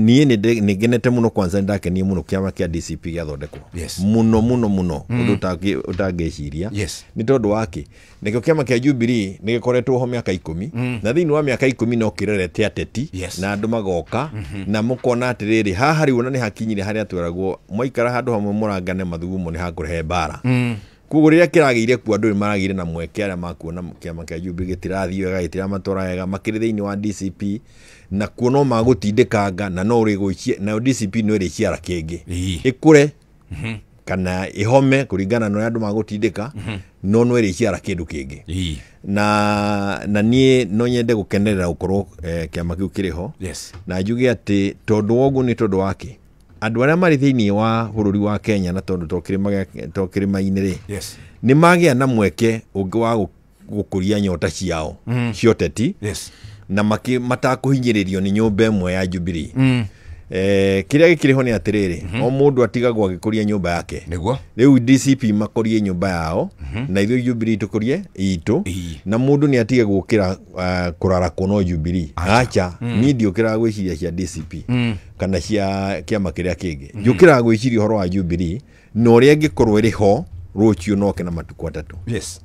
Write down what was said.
Niĩ nĩ ngenete mũno. Kwanza nĩ ndakenie mũno kĩama kĩa DCP gĩathondekwo. Mũno mũno mũno, ũndũ ũtangĩciria. Nĩ tondũ wake nĩkĩo kĩama kĩa Jubilee nĩ gĩkoretwo ho mĩaka 10, na thĩinĩ wa mĩaka 10 no kĩrerete ateti na andũ magoka na mũkona atĩrĩrĩ, haha rĩu ona nĩ hakinyire harĩa tweragwo mwaikara handũ hamwe mũrangane mathugumo nĩ hakũrehe mbara. Koguo rĩrĩa kĩragĩire kuo, andũ nĩ maragĩire na mweke arĩa makuona kĩama kĩa Jubilee gĩtirathiĩ wega, gĩtiramatwara wega, makĩrĩ thĩinĩ wa DCP na kuo no magũtindĩkanga na no ũrĩgũicie nayo DCP no ĩrĩciara kĩngĩ, ĩkũre kana ĩhome kũringana na ũrĩa andũ magũtindĩka, no ĩrĩciara kĩndũ kĩngĩ. Na niĩ no nyende gũkenerera gũkorwo kĩama kĩu kĩrĩ ho. Na njuge atĩ tondũ wa ũguo, nĩ tondũ wake andũ arĩa marĩ thĩinĩ wa bũrũri wa Kenya, na tondũ to to kĩrĩma-inĩ rĩ, nĩ magĩa na mweke ũngĩ wa gũkũria nyota ciao cia ũteti na matakũhinyĩrĩrio nĩ nyũmba ĩmwe ya Jubilee. Kĩrĩa gĩkĩrĩ ho nĩ atĩrĩrĩ, o mũndũ atigagwo agĩkũria nyũmba yake. Rĩu DCP makũrie nyũmba yao na ithuĩ Jubilee tũkũrie itũ. Na mũndũ nĩ atige gũkĩra kũrarakwo no Jubilee. Acha, niĩ ndiũkĩraga gwĩciria cia DCP kana cia kĩama kĩrĩa kĩngĩ, njũkĩraga gwĩciria ũhoro wa Jubilee na ũrĩa ĩngĩkorwo ĩrĩ ho rũciũ noke na matukũ 3.